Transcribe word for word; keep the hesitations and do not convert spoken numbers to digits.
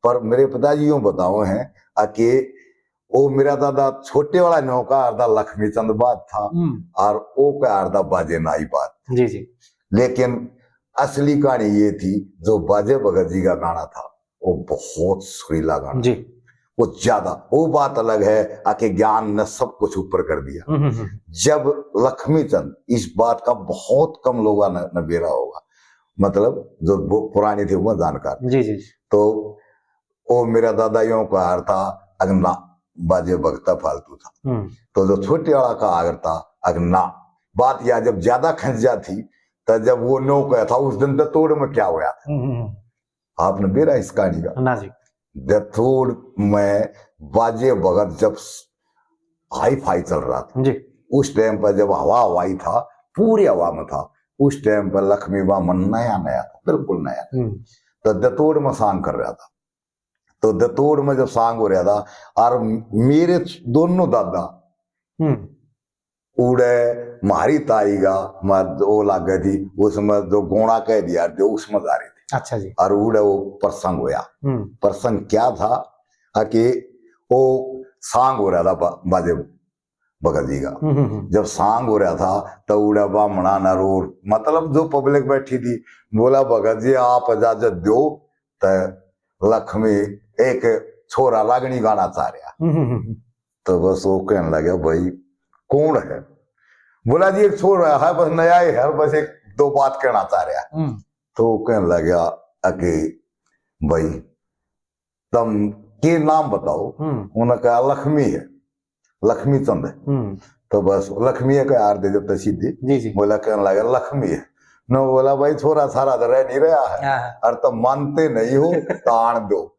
पर मेरे पिताजी यूं बताओ हैं, आ, कि वो मेरा दादा छोटे वाला न्यू का अर्धा लक्ष्मी चंद बात था, हम्म। और वो का अर्धा बाजे नाई बात। जी, जी। लेकिन असली कहानी ये थी, जो बाजे भगत जी का गाना था, वो बहुत सुरीला गाना। जी। वो ज्यादा, वो बात अलग है, आके ज्ञान ने सब कुछ ऊपर कर दिया। हम्म, हम्म, हम्म। जब लक्ष्मी चंद, इस बात का बहुत कम लोगों ने, ने बेरा होगा, मतलब, जो वो पुरानी थी, वो जानकार। जी, जी, जी। तो वो मेरा दादा यूं का हार था, अगना बाजे भगता फालतू था। हम्म। तो जो छोटे वाला का आगर था, अगना बात या जब ज्यादा खंच जाती, तो जब वो नो कहा था, उस दिन तो तोड़ में क्या होया था? हम्म, हम्म, हम्म। आपने बेरा इस कहानी का? ना जी। दतोड़ में बाजे भगत जब हाई फाई चल रहा था, जी। उस टाइम पर जब हवा हवाई था, पूरी हवा में था, उस टाइम पर लक्ष्मी बामन नया नया था, बिल्कुल नया। हम्म। तो दतोड़ में सांग कर रहा था। तो दतोड़ में जब सांग हो रहा था, और मेरे दोनों दादा हम्म। उड़े म्हारी ताई का, म्हार-, वो लागे थी, उसमें जो गोणा कह दिया, जो उसमें जा रही थी। अच्छा जी। और उड़े वो प्रसंग होया। हम्म। प्रसंग क्या था, आ कि वो सांग हो रहा था बा-, बाजे भगत जी का। हम्म, हम्म, हम्म। जब सांग हो रहा था, तो उड़े बामणा ने रो, मतलब, जो पब्लिक बैठी थी, बोला, "भगत जी, आप इजाजत दो, तो लक्ष्मी एक छोरा रागणी गाना चाह रहा।" हम्म, हम्म, हम्म। तो बस वो कहने लगे, "भाई, कौन है?" बोला, "जी, एक छोरा है, बस नया ही है, बस एक दो बात कहना चाह रहा है।" हम्म। तो वो कहने लगे, "अके भाई, तुम के नाम बताओ?" हम्म। उन्होंने कहा, "लक्ष्मी है, लक्ष्मी चंद है।" हम्म। तो बस लक्ष्मी है, कह यार दे देते सीधी। जी, जी। बोला, कहने लगे, "लक्ष्मी है।" न बोला, "भाई, छोरा सारा तो रह नहीं रहा है, हाँ, हाँ। और तुम मानते नहीं हो, तो आन दो।"